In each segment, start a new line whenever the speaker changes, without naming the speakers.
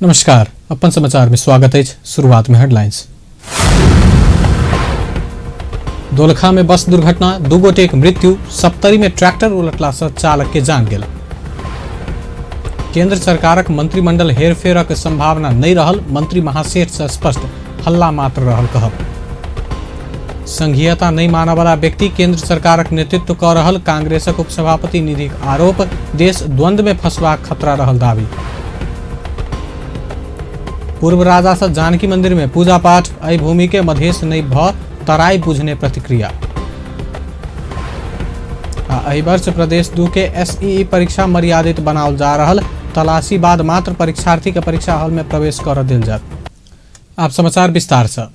नमस्कार, अपन समाचार में स्वागत है। शुरुआत में हेडलाइंस। दोलखा में बस दुर्घटना, 2 गोटेक मृत्यु। सप्तरी में ट्रैक्टर उलटला से चालक के जान गेल। केंद्र सरकारक मंत्रिमंडल हेरफेरक संभावना नहीं रहल, मंत्री महासेठ से स्पष्ट, हल्ला मात्र रहल कहब। संघीयता नहीं मानवला व्यक्ति केंद्र सरकारक नेतृत्व क रहल, कांग्रेसक उपसभापति निधिक आरोप, देश द्वंद्व में फंसबाक खतरा रहल दावी। पूर्व राजा से जानकी मंदिर में पूजा पाठ, एहि भूमि के मधेश नहीं भ तराई बुझने प्रतिक्रिया। आ एहि वर्ष प्रदेश 2 के एसईई परीक्षा मर्यादित बनाओल जा रहल, तलाशी बाद मात्र परीक्षार्थी के परीक्षा हॉल में प्रवेश कर देल जात। आप समाचार विस्तार से।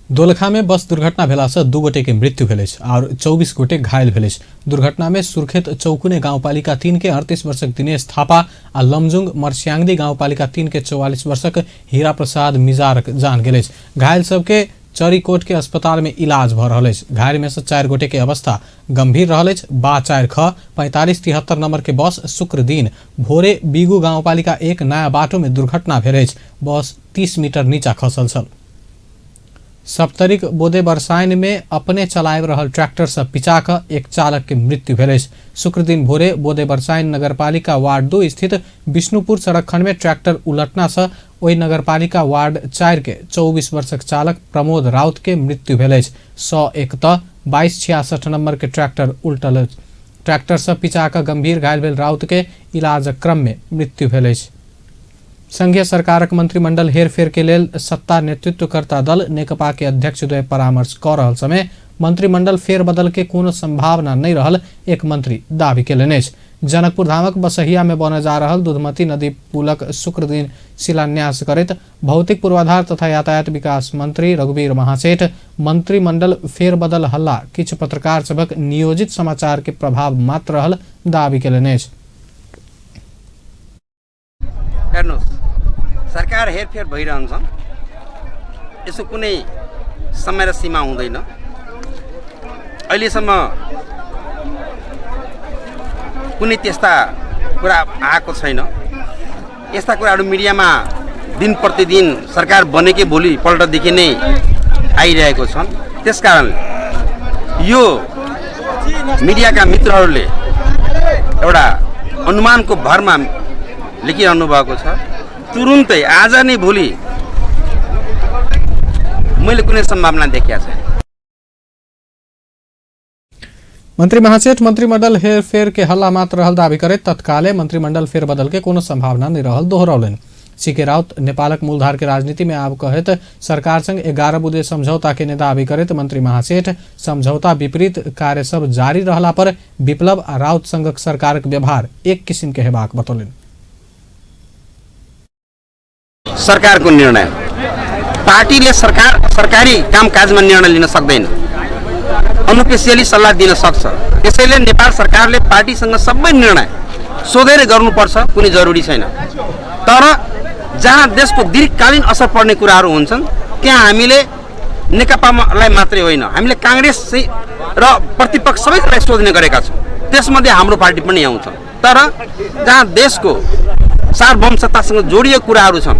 दोलखा में बस दुर्घटना भेला से 2 गोटे के मृत्यु भेल अछि और 24 गोटे घायल भेल अछि। दुर्घटना में सुर्खेत चौकुने गाउँपालिका 3 के 38 वर्षक दिनेश थापा आ लमजुङ मर्स्याङ्दी गाउँपालिका 3 के 44 वर्षक हीरा प्रसाद मिजारक जान गेल अछि। घायल सबके चरीकोट के अस्पताल में इलाज भ रहल अछि। घायल में से 4 गोटे के अवस्था गंभीर रहल अछि। बा 4 ख 4573 नंबर के बस शुक्र दिन भोरे बीगू गाउँपालिका 1 नया बाटो में दुर्घटना भेल अछि। बस 30 मीटर नीचा खसल छल। सप्तरीक बोदे बरसाइन में अपने चलाबि रहल ट्रैक्टर से पिचा कऽ एक चालक के मृत्यु भेल अछि। शुक्र दिन भोरे बोदे बरसाइन नगरपालिका वार्ड 2 स्थित विष्णुपुर सड़क खंड में ट्रैक्टर उलटना से ओहि नगरपालिका वार्ड 4 के 24 वर्षक चालक प्रमोद राउत के मृत्यु भेल अछि। 101 त 2266 नंबर के ट्रैक्टर उलटल अछि। ट्रैक्टर से पिचा कऽ गंभीर घायल भेल राउत के इलाजक क्रम में मृत्यु भेल अछि। संघीय सरकारक मंत्रिमंडल हेरफेर के लेल सत्ता नेतृत्वकर्ता दल नेकपा के अध्यक्ष द्वय परामर्श क रहल समय मंत्रिमंडल फेरबदल के कोनो संभावना नहीं रहल एक मंत्री दावी केलनि अछि। जनकपुर धामक बसहिया में बनय जा रहल दूधमती नदी पुलक शुक्र दिन शिलान्यास करैत भौतिक पूर्वाधार तथा यातायात विकास मंत्री रघुवीर महासेठ मंत्रिमंडल फेरबदल हल्ला किछु पत्रकार सभक नियोजित समाचार के प्रभाव मात्र रहल दावी केलनि अछि।
हेर्नुहोस्, सरकार हेरफेर भइरहन्छन्, यसो कुनै समय र सीमा हुँदैन। अहिलेसम्म कुनै त्यस्ता कुरा आएको छैन। यस्ता कुराहरू मिडियामा दिन प्रतिदिन सरकार बनेकै भोलिपल्टदेखि नै आइरहेको छन्। त्यसकारण यो मिडियाका मित्रहरूले एउटा अनुमानको भरमा लेखिरहनु भएको छ। तुरुन्तै आज नै भोलि मैले कुनै सम्भावना देखिया छैन।
मंत्री महासेठ मंत्रिमंडल हेरफेर के हल्ला मात्र रहल दावी करैत तत्काले मंत्रिमंडल फेरबदल के कोनो संभावना नहीं रहल दोहरौलनि। सीके राउत नेपालक मूलधार के राजनीति में आब कहैत सरकार संग 11 बुँदे समझौता के दावी करैत मंत्री महासेठ समझौता विपरीत कार्य सब जारी रहला पर विप्लव आ राउत संगक सरकारक व्यवहार एक किसिम के हेबाक बतौलनि।
सरकारको निर्णय पार्टीले सरकारी कामकाजमा निर्णय लिन सक्दैन, अनअफिसियली सल्लाह दिन सक्छ। त्यसैले नेपाल सरकारले पार्टीसँग सबै निर्णय सोधेर गर्नुपर्छ, कुनै जरुरी छैन। तर जहाँ देशको दीर्घकालीन असर पर्ने कुराहरू हुन्छन् त्यहाँ हामीले नेकपालाई मात्रै होइन, हामीले काङ्ग्रेस र प्रतिपक्ष सबैलाई सोध्ने गरेका छौँ। त्यसमध्ये हाम्रो पार्टी पनि आउँछ। तर जहाँ देशको सार्वभौम सत्तासँग जोडिएको कुराहरू छन्,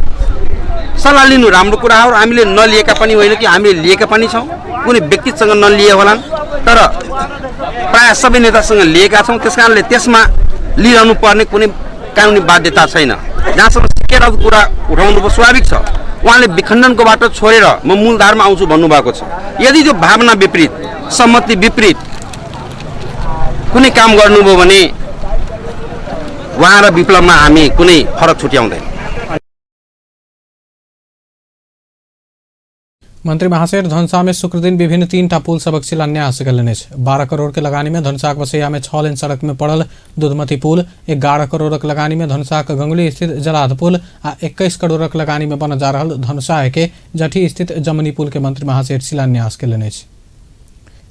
सल्लाह लिनु राम्रो कुरा हो। हामीले नलिएका पनि होइन कि हामीले लिएका पनि छौँ, कुनै व्यक्तिसँग नलिए होलान्, तर प्रायः सबै नेतासँग लिएका छौँ। त्यस कारणले त्यसमा लिइरहनु पर्ने कुनै कानुनी बाध्यता छैन। जहाँसम्म सिके राउत कुरा उठाउनु पर्यो, स्वाभाविक छ, उहाँले विखण्डनको बाटो छोडेर म मूलधारमा आउँछु भन्नुभएको छ। यदि त्यो भावना विपरीत, सहमति विपरीत कुनै काम गर्नुभयो भने उहाँ र विप्लवमा हामी कुनै फरक छुट्याउँदैन।
मंत्री महासेठ धनुषा में शुक्रदिन विभिन्न 3 पुल सबक शिलान्यास कयलनि अछि। 12 करोड़ के लगानी में धनुषाक बसैया में 6 लेन सड़क में पड़ल दूधमती पुल, 11 करोड़क लगानी में धनुषाक गंगुली स्थित जलाध पुल आ 21 करोड़क लगानी में बनल जा रहल धनुषा के जठी स्थित जमनी पुल के मंत्री महासेठ शिलान्यास कयलनि अछि।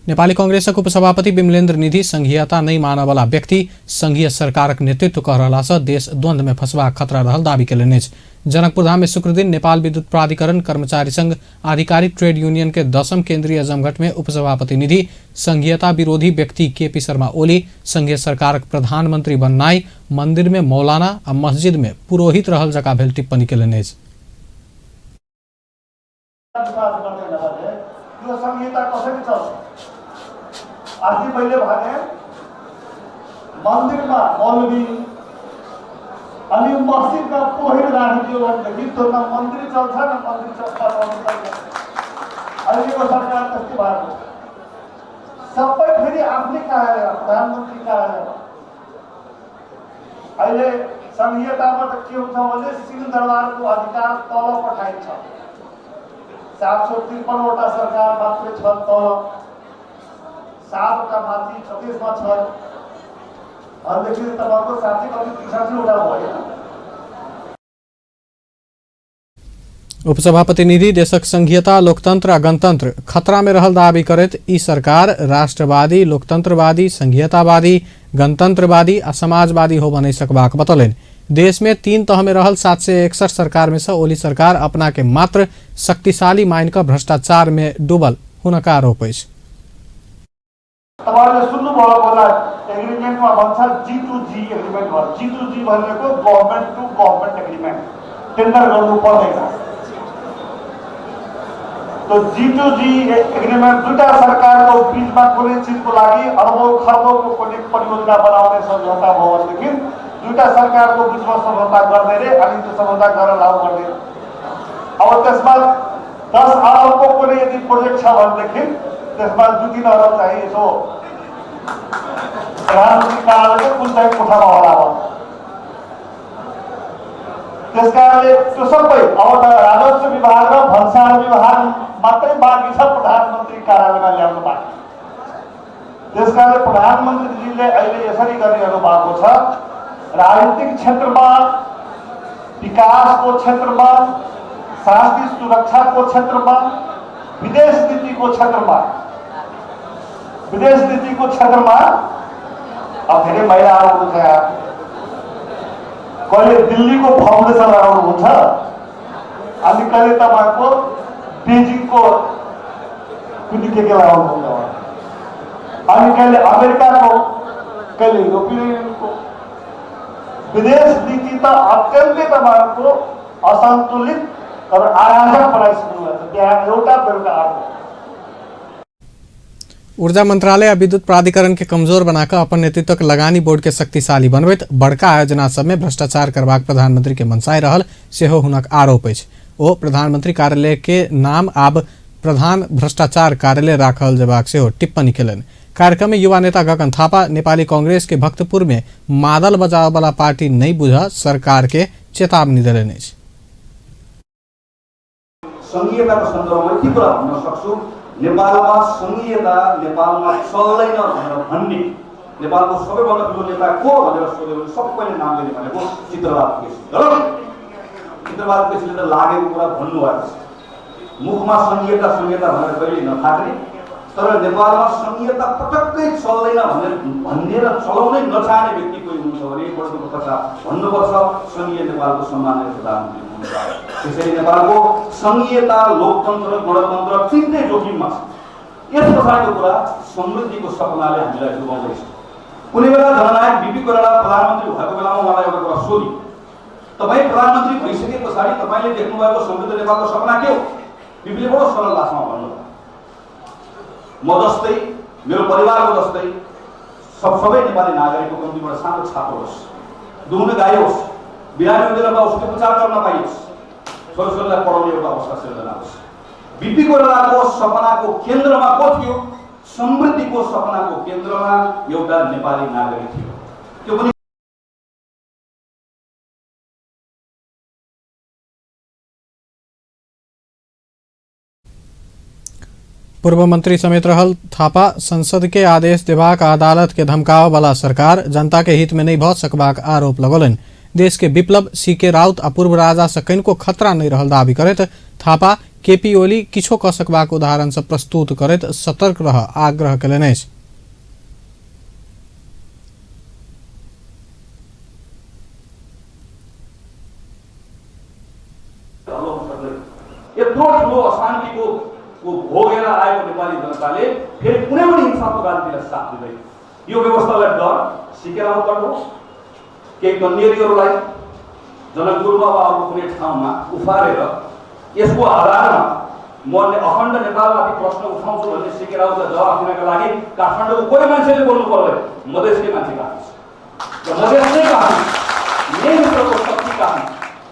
नेपाली कांग्रेसक उपसभापति विमलेन्द्र निधि संघीयता नहीं मानवला व्यक्ति संघीय सरकारक नेतृत्व क रहला से देश द्वंद्व में फंसबाक खतरा रहल दावी कयलनि अछि। जनकपुरधाम में शुक्रदिन नेपाल विद्युत प्राधिकरण कर्मचारी संघ आधिकारिक ट्रेड यूनियन के 10म केंद्रीय जमघट में उपसभापति निधि संघीयता विरोधी व्यक्ति केपी शर्मा ओली संघीय सरकारक प्रधानमंत्री बननाई मंदिर में मौलाना आ मस्जिद में पुरोहित रहल जका भेल टिप्पणी केलनि अछि।
विश्वास गर्दैन भने यो संहिता कसरी चल्छ? अस्ति मैले भने मन्दिरमा मौलवी अनि मस्जिदमा पुरोहित राखिदियो भनेदेखि त्यो न मन्दिर चल्छ न मन्दिर चलाउनु सक्छ। अहिलेको सरकार त्यस्तै भएको छ। सबै फेरि आफ्नै कार्यालयमा, प्रधानमन्त्री कार्यालयमा। अहिले संघीयतामा त के हुन्छ भने सिंहदरबारको अधिकार तल पठाइन्छ। 753 वटा सरकार मात्रै छन् तल, 7वटा माथि प्रदेशमा छन्। भनेदेखि तपाईँको 7 कति 63 वटा भयो।
उपसभापति निधि देशक संघीयता, लोकतंत्र आ गणतंत्र खतरा में रहल दावी करैत ई सरकार राष्ट्रवादी, लोकतंत्रवादी, संघीयतावादी, गणतंत्रवादी आ समाजवादी हो नहीं सकबाक बतौलनि। देश में 3 तह में रहल 761 सरकार में से ओली सरकार अपना के मात्र शक्तिशाली मान कऽ भ्रष्टाचार में डूबल हुनक आरोप अछि।
तपाईँहरूले सुन्नुभयो होला, एग्रिमेन्टमा भन्छ जी टु जी एग्रिमेन्ट भन्छ। जी टु जी भनेको government to government agreement, tender गर्नु पर्दैन। त्यो जी टु जी एग्रिमेन्ट दुईटा सरकारको बिचमा कुनै चिजको लागि अरबौँ खर्बौँको कुनै परियोजना बनाउने सम्झौता भयो भनेदेखि दुईटा सरकारको बिचमा सम्झौता गर्ने रे, अनि त्यो सम्झौता गरेर लागु गर्ने। अब त्यसमा 10 अरबको कुनै यदि प्रोजेक्ट छ भनेदेखि त्यसमा 2-3 अरब चाहिँ यसो प्रधानमन्त्री कार्यालयको कुन चाहिँ कोठामा होला। अब त्यस कारणले त्यो सबै अब त राजस्व विभाग र भन्सार विभाग मात्रै बाँकी छ प्रधानमन्त्री कार्यालयमा ल्याउनु बाँकी। त्यस कारणले प्रधानमन्त्रीजीले अहिले यसरी गरिरहनु भएको छ, राजनीतिक क्षेत्रमा, विकासको क्षेत्रमा, शान्ति सुरक्षाको क्षेत्रमा, विदेश नीतिको क्षेत्रमा। विदेश नीतिको क्षेत्रमा अब धेरै महिलाहरू हुनुहुन्छ यहाँ। कहिले दिल्लीको फाउन्डेसन लगाउनुहुन्छ अनि कहिले तपाईँको बेजिङको कुनै के के लगाउनुहुन्छ, अनि कहिले अमेरिकाको, कहिले युरोपियन युनियनको। विदेश नीति त अत्यन्तै तपाईँको असन्तुलित र अराजक बनाइसक्नु भएको छ, बिहान एउटा बेलुका अर्को।
ऊर्जा मंत्रालय आ विद्युत प्राधिकरण के कमजोर बनाकर अपन नेतृत्वक लगानी बोर्ड के शक्तिशाली बनबैत बड़का आयोजना सब में भ्रष्टाचार करबाक प्रधानमंत्री के मनसाय रहल सेहो हुनक आरोप अछि। ओ प्रधानमंत्री कार्यालय के नाम आब प्रधान भ्रष्टाचार कार्यालय राखल जेबाक सेहो टिप्पणी केलनि। कार्यक्रम में युवा नेता गगन थापा नेपाली कांग्रेस के भक्तपुर में मादल बजाबऽ वाला पार्टी नहीं बुझ सरकार के चेतावनी देलनि अछि।
सङ्घीयताको सन्दर्भमा यति कुरा भन्न सक्छु, नेपालमा सङ्घीयता नेपालमा चल्दैन भनेर भन्ने नेपालको सबैभन्दा ठुलो नेता को भनेर सोध्यो भने सबैले नाम लिने भनेको चित्रबहादुर केसी। गलत। चित्रबहादुर केसीले त लागेको कुरा भन्नुभएको छ। मुखमा सङ्घीयता सङ्घीयता भनेर कहिले नथाक्ने, तर नेपालमा सङ्घीयता पटक्कै चल्दैन भनेर भन्ने र चलाउनै नचाहने व्यक्ति कोही हुनुहुन्छ भने बढ्दो कथा भन्नुपर्छ, सङ्घीय नेपालको सम्माननीय प्रधानमन्त्री हुनुहुन्छ। त्यसैले नेपालको सङ्घीयता, लोकतन्त्र, गणतन्त्र तिनटै जोखिममा छ। यस पछाडिको कुरा, समृद्धिको सपनाले हामीलाई डुबाउँदैछ। कुनै बेला जननायक बिपी कोइराला प्रधानमन्त्री भएको बेलामा उहाँलाई एउटा कुरा सोधि, तपाईँ प्रधानमन्त्री भइसके पछाडि तपाईँले देख्नुभएको समृद्ध नेपालको सपना के हो? बिपीले बडो सरल भाषामा भन्नुभयो, म जस्तै, मेरो परिवारको जस्तै सबै नेपाली नागरिकको कम्तीमा सानो छातो होस्, दुहुने गाई होस्, बिरामी हुँदैन औषधि उपचार गर्न पाइयोस्, छोराछोरीलाई पढाउने एउटा अवस्था सिर्जना होस्। बिपी कोइरालाको सपनाको केन्द्रमा को थियो? समृद्धिको सपनाको केन्द्रमा एउटा नेपाली नागरिक थियो। त्यो पनि
पूर्व मंत्री समेत रहल थापा संसद के आदेश देबाक आ अदालत के धमकावऽ वाला सरकार जनता के हित में नहीं भऽ सकबाक आरोप लगौलनि। देश के विप्लव, सी के राउत आ पूर्व राजा से कनिको खतरा नहीं रहल दावी करैत थापा केपी ओली किछो कऽ सकबाक उदाहरण से प्रस्तुत करैत सतर्क रह आग्रह केलनि अछि।
जनताले फेरि कुनै पनि हिंसात्मक राजनीतिलाई साथ दिँदैन। यो व्यवस्थालाई डर सिके राउतबाट हो, केही कन्नेरीहरूलाई जनकपुरमा वा अरू कुनै ठाउँमा उफारेर यसको आधारमा म अखण्ड नेपालमाथि प्रश्न उठाउँछु भन्ने सिके राउतलाई जवाफ दिनका लागि काठमाडौँको कोही मान्छेले बोल्नु पर्दैन, मधेसकै मान्छे काफी छ र मधेस नै काफी, यहीँभित्रको शक्ति काफी,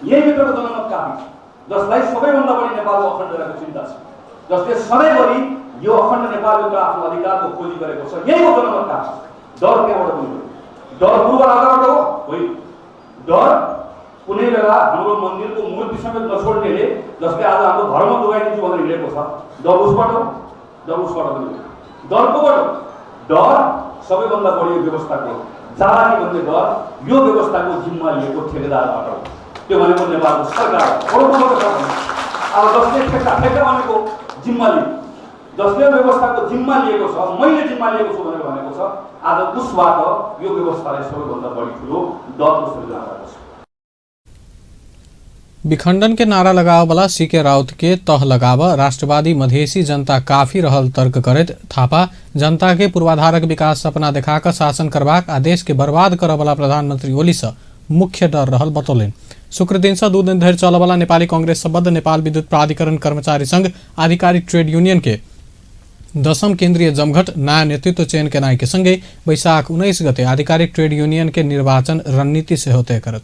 यहीँभित्रको जनमत काफी छ, जसलाई सबैभन्दा बढी नेपालको अखण्डताको चिन्ता छ, जसले सधैँभरि यो अखण्ड नेपालको आफ्नो अधिकारको खोजी गरेको छ, यहीँको जनमत काफी छ। डर त्यहाँबाट पनि हो। डर पूर्व राजाबाट हो? होइन। डर कुनै बेला हाम्रो मन्दिरको मूर्ति समेत नछोड्नेले, जसले आज हाम्रो धर्म जोगाइदिन्छु भनेर हिँडेको छ, डर उसबाट हो? डर उसबाट पनि हो। डर कोबाट हो? डर सबैभन्दा बढी यो व्यवस्थाको जालाकी भन्ने डर यो व्यवस्थाको जिम्मा लिएको ठेकेदारबाट हो। त्यो भनेको नेपालको सरकार हो। अब जसले ठेक्का ठेक्का भनेको जिम्मा लियो, जसले व्यवस्थाको जिम्मा लिएको छ, मैले जिम्मा लिएको छु भनेर भनेको छ, आज उसबाट यो व्यवस्थालाई सबैभन्दा बढी ठुलो डरको सृजना भएको छ।
विखंडन के नारा लगावला सीके राउत के तह लगाव राष्ट्रवादी मधेसी जनता काफी रहल तर्क करैत थापा जनता के पूर्वाधारक विकास सपना देखाकर शासन करबाक आ देश के बर्बाद करऽवला प्रधानमंत्री ओली से मुख्य डर रहल बतौलनि। शुक्र दिन से 2 दिन धरि चलऽवला नेपाली कांग्रेस सम्बद्ध नेपाल विद्युत प्राधिकरण कर्मचारी संघ आधिकारिक ट्रेड यूनियन के 10म केंद्रीय जमघट नया नेतृत्व चयन केनाइ के संगे वैशाख 19 गते आधिकारिक ट्रेड यूनियन के निर्वाचन रणनीति सेहो तय करत।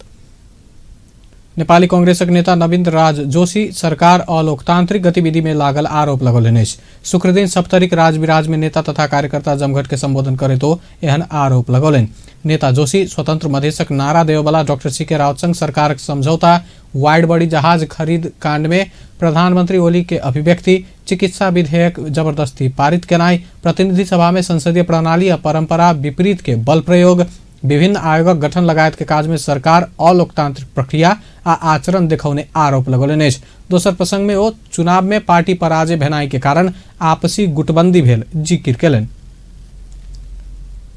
नेपाली कांग्रेसक नेता नवीन्द्र राज जोशी सरकार अलोकतांत्रिक गतिविधि में लागल आरोप लगौलनि अछि। शुक्रदिन सप्तरीक राजविराज में नेता तथा कार्यकर्ता जमघट के संबोधन करैत ओ एहन आरोप लगौलनि। नेता जोशी स्वतंत्र मधेशक नारा देवबला डॉक्टर सीके राउत संग सरकारक समझौता, वाइड बॉडी जहाज खरीद कांड में प्रधानमंत्री ओली के अभिव्यक्ति, चिकित्सा विधेयक जबरदस्ती पारित केनाइ, प्रतिनिधि सभा में संसदीय प्रणाली आ परंपरा विपरीत के बल प्रयोग, विभिन्न आयोगक गठन लगायत के काज में सरकार अलोकतांत्रिक प्रक्रिया आ आचरण देखौने आरोप लगौलनि अछि। दोसर प्रसंग में ओ चुनाव में पार्टी पराजय भेनाइ के कारण आपसी गुटबंदी भेल जिकिर केलनि।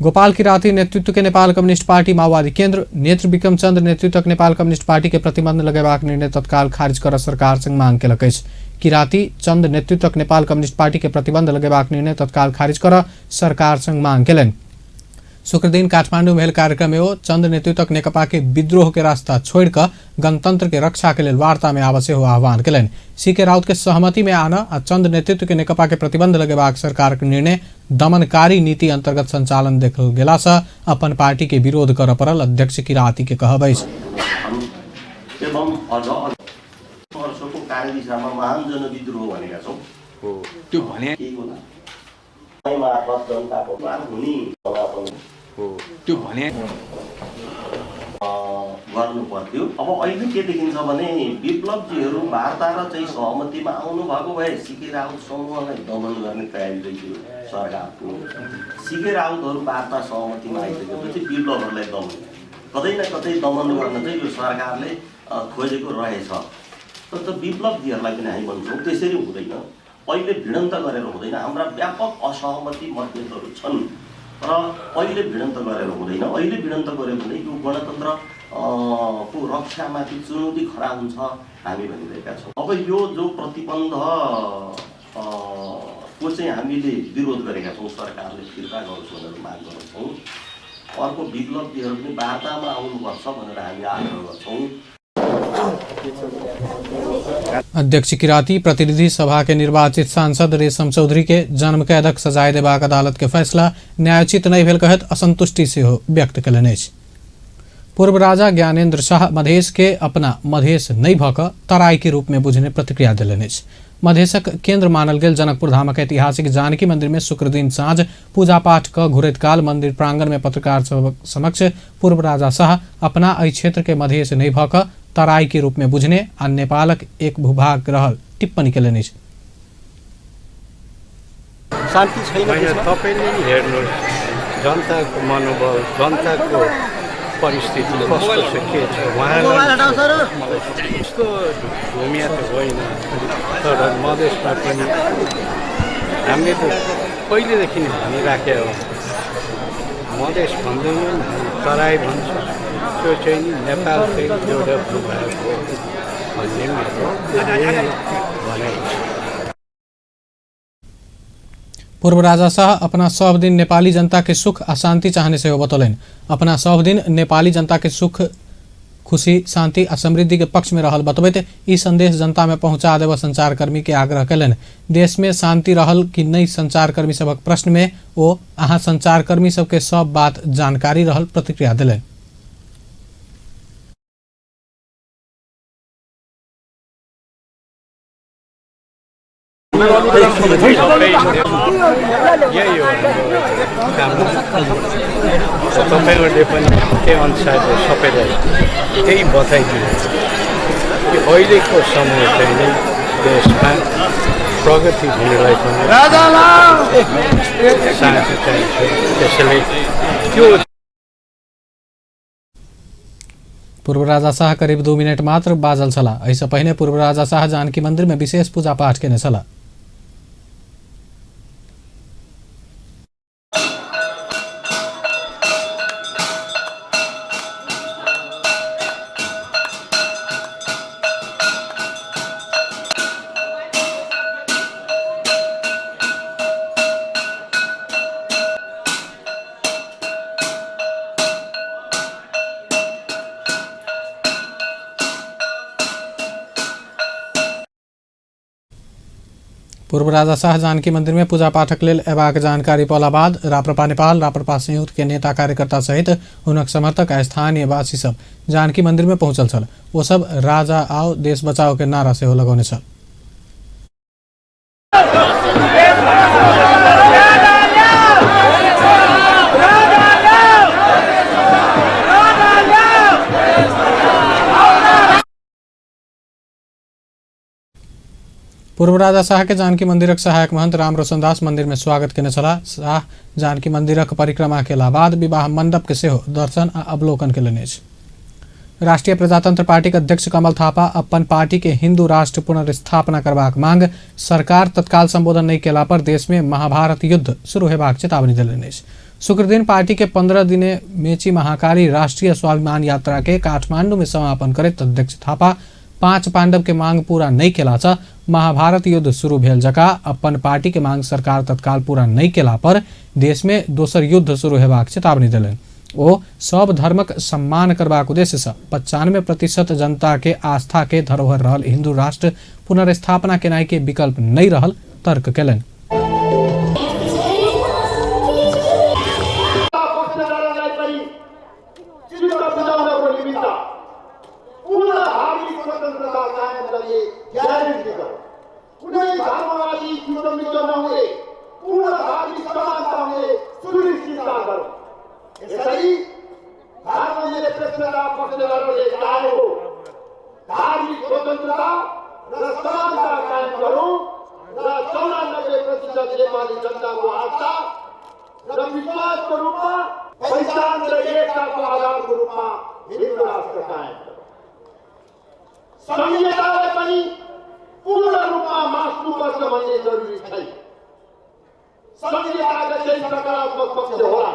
गोपाल किराती नेतृत्व के नेपाल कम्युनिस्ट पार्टी माओवादी केंद्र नेत्र विक्रम चंद्र नेतृत्वक नेपाल कम्युनिस्ट पार्टी के प्रतिबंध लगेबाक निर्णय तत्काल खारिज कर सरकार संग मांग केलक अछि। किराती चंद नेतृत्वक नेपाल कम्युनिस्ट पार्टी के प्रतिबंध लगेबाक निर्णय तत्काल खारिज कर सरकार संग मांग केलनि। शुक्रदिन काठमांडू में भेल कार्यक्रम में ओ चंद नेतृत्वक नेकपा के विद्रोह के रास्ता छोड़िकऽ गणतंत्र के रक्षा के लेल वार्ता में आबऽ सेहो आह्वान केलनि। सीके राउत के सहमति में आनऽ आ चंद नेतृत्व के नेकपा के प्रतिबंध लगेबाक सरकारक निर्णय दमनकारी नीति अंतर्गत संचालन देखल गेला से अपन पार्टी के विरोध करऽ पड़ल अध्यक्ष किराती के कहब अछि।
एवं अझ वर्षको कार्यदिशामा महान जनविद्रोह भनेका छौँ।
त्यो भने
मार्फत जनताको हुने
त्यो भने
गर्नु पर्थ्यो। अब अहिले के देखिन्छ भने विप्लवजीहरू वार्ता र चाहिँ सहमतिमा आउनु भएको भए सीके राउत समूहलाई दमन गर्ने तयारी रह्यो सरकारको। सीके राउतहरू वार्ता सहमतिमा आइसकेपछि विप्लवहरूलाई दमन कतै न कतै दमन गर्न चाहिँ यो सरकारले खोजेको रहेछ। तर विप्लवजीहरूलाई पनि हामी भन्छौँ त्यसरी हुँदैन, अहिले भिडन्त गरेर हुँदैन। हाम्रा व्यापक असहमति मतभेदहरू छन् र अहिले भिडन्त गरेर हुँदैन। अहिले भिडन्त गऱ्यो भने यो गणतन्त्र को रक्षामाथि चुनौती खडा हुन्छ हामी भनिरहेका छौँ। अब यो जो प्रतिबन्ध को चाहिँ हामीले विरोध गरेका छौँ, सरकारले फिर्ता गरोस् भनेर माग गर्छौँ। अर्को विप्लवीहरू पनि वार्तामा आउनुपर्छ भनेर हामी आग्रह गर्छौँ।
अध्यक्ष किराती प्रतिनिधि सभा के निर्वाचित सांसद रेशम चौधरी के जन्म कैदक सजाय देबाक अदालत के फैसला न्यायोचित नहि भेल कहैत असंतुष्टि सेहो व्यक्त केलनि अछि। पूर्व राजा ज्ञानेन्द्र शाह मधेश के अपना मधेश नहि भऽ कऽ तराई के रूप में बुझने प्रतिक्रिया देलनि अछि। मधेशक केंद्र मानल गेल जनकपुर धामक ऐतिहासिक जानकी मंदिर में शुक्रदिन साँझ पूजा पाठ कऽ घुरैत काल मंदिर प्रांगण में पत्रकार सभक समक्ष पूर्व राजा शाह अपना एहि क्षेत्र के मधेश नहि भऽ कऽ तराई के रूप में बुझने आ नेपालक एक भूभाग रहल टिप्पणी केलनि अछि।
शान्ति छैन।
तपाईले नि हेर्नुहोस् जनताको मनोबल, जनताको परिस्थिति कस्तो छ, के छ उहाँलाई यस्तो भूमिया त होइन, तर मधेसमा पनि हामीले त पहिलेदेखि भनिराखेको हो, मधेस भन्दैनौँ हामी तराई भन्छौँ, त्यो चाहिँ नि नेपालकै एउटा भूभाग हो भन्ने मेरो भनाइ छ।
पूर्व राजा शाह अपना सब दिन नेपाली जनता के सुख आ शांति चाहने सेहो बतौलनि। अपना सब दिन नेपाली जनता के सुख, खुशी, शांति आ समृद्धि के पक्ष में रहल बतबैत ई संदेश जनता में पहुंचा देव संचारकर्मी के आग्रह कयलनि। देश में शांति रहल कि नहीं संचारकर्मी सभक प्रश्न में ओ अहाँ संचारकर्मी सबके सब बात जानकारी रहल प्रतिक्रिया देलनि।
यही हो काम। तपाईँहरूले पनि त्यही अनुसारले सबैलाई त्यही बताइदिनु कि अहिलेको समय चाहिँ नै देशमा प्रगति हुनेलाई पनि शान्ति चाहिन्छ। त्यसैले त्यो
पूर्व राजा शाह करीब 2 मिनट मात्र बाजल छलाह। एहिसँ पहिने पूर्व राजा शाह जानकी मंदिर में विशेष पूजा पाठ केने छलाह। पूर्व राजा शाह जानकी मंदिर में पूजा पाठक लेल अयबाक जानकारी पौला बाद राप्रपा नेपाल, राप्रपा संयुक्त के नेता कार्यकर्ता सहित हुनक समर्थक आ स्थानीय वासी सब जानकी मंदिर में पहुंचल छल। ओ सब राजा आओ देश बचाओ के नारा सेहो लगौने छल। पूर्व राजा शाह के जानकी मंदिरक सहायक महंत राम रोशन दास मंदिर में स्वागत केने छलाह। शाह जानकी मंदिरक परिक्रमा केला बाद विवाह मंडप के सेहो दर्शन आ अवलोकन केलनि अछि। राष्ट्रीय प्रजातंत्र पार्टी के अध्यक्ष कमल थापा अपन पार्टी के हिंदू राष्ट्र पुनर्स्थापना करबाक मांग सरकार तत्काल संबोधन नहीं केला पर देश में महाभारत युद्ध शुरू हेबाक चेतावनी देलनि अछि। शुक्रदिन पार्टी के 15 दिने मेची महाकाली राष्ट्रीय स्वाभिमान यात्रा के काठमांडू में समापन करैत अध्यक्ष थापा 5 पांडव के मांग पूरा नहीं केला सँ महाभारत युद्ध शुरू भेल जका अपन पार्टी के मांग सरकार तत्काल पूरा नहीं केला पर देश में दोसर युद्ध शुरू हेबाक चेतावनी देलनि। ओ सब धर्मक सम्मान करबाक उद्देश्य सँ 95% जनता के आस्था के धरोहर रहल हिंदू राष्ट्र पुनर्स्थापना केनाइ के विकल्प नहीं रहल तर्क केलनि।
धार्मिक स्वतन्त्रता र समानता कायम गरौँ र 94% नेपाली जनताको आस्था र विश्वासको रूपमा पहिचान र एकताको आधारको रूपमा हिन्दू राष्ट्र कायम गरौँ। संहितालाई पनि पूर्ण रूपमा मास्नुपर्छ भन्ने जरुरी छैन। संहिताका केही सकारात्मक पक्ष होला।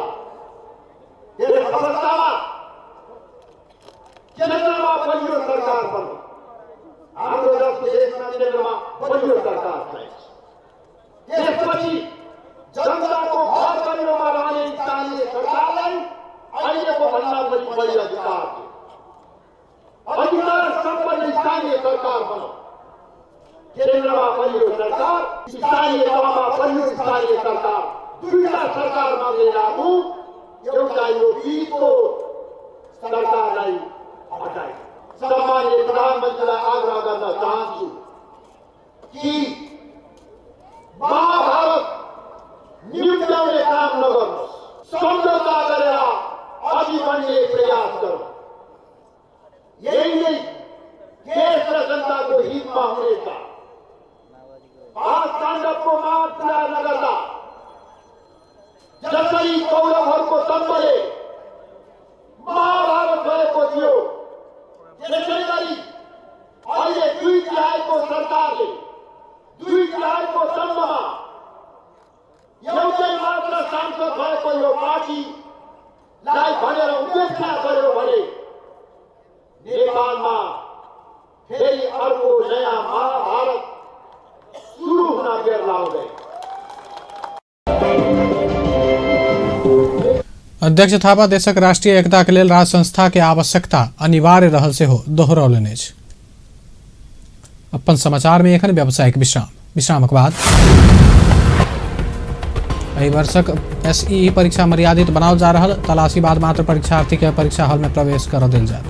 यस अवस्थामा केन्द्रमा बलियो सरकार बन्यो। हाम्रो जस्तो देशमा केन्द्रमा बलियो सरकार छैन। त्यसपछि जनताको घर परिवारमा रहने स्थानीय सरकारलाई अहिलेको भन्दा पनि बढी अधिकार थियो। अधिकार सम्पन्न स्थानीय सरकार बन्यो। केन्द्रमा बलियो सरकार, स्थानीय तहमा बलियो स्थानीय सरकार, दुईटा सरकार मात्रै लागू, एउटा यो बीचको सरकारलाई हटाए। सम्माननीय प्रधानमन्त्रीलाई आग्रह गर्न चाहन्छु कि महाभारत निम्त्याउने काम नगर्नुहोस्, सम्झौता गरेर अघि बढ्ने प्रयास गरौँ। यही नै देश र जनताको हितमा हुनेछ। 5 पाण्डवको माग पुरा नगर्दा जसरी कौरवहरूको दम्बले महाभारत भएको थियो, त्यसै गरी अहिले 2/3 सरकारले 2/3 दम्बमा एउटै मात्र सांसद भएको यो पार्टीलाई भनेर उपेक्षा गर्यो भने नेपालमा फेरि अर्को नयाँ महाभारत सुरु हुन बेर लाग्दैन।
अध्यक्ष थापा देशक राष्ट्रिय एकता के लेल राज संस्था के आवश्यकता अनिवार्य रहल सेहो दोहरौलनि अछि। अपन समाचार में एखन व्यावसायिक विश्राम। विश्रामक बाद एहि वर्षक एसईई परीक्षा मर्यादित बनाओल जा रहल, तलाशी बाद मात्र परीक्षार्थी के परीक्षा हॉल में प्रवेश कर देल जायत।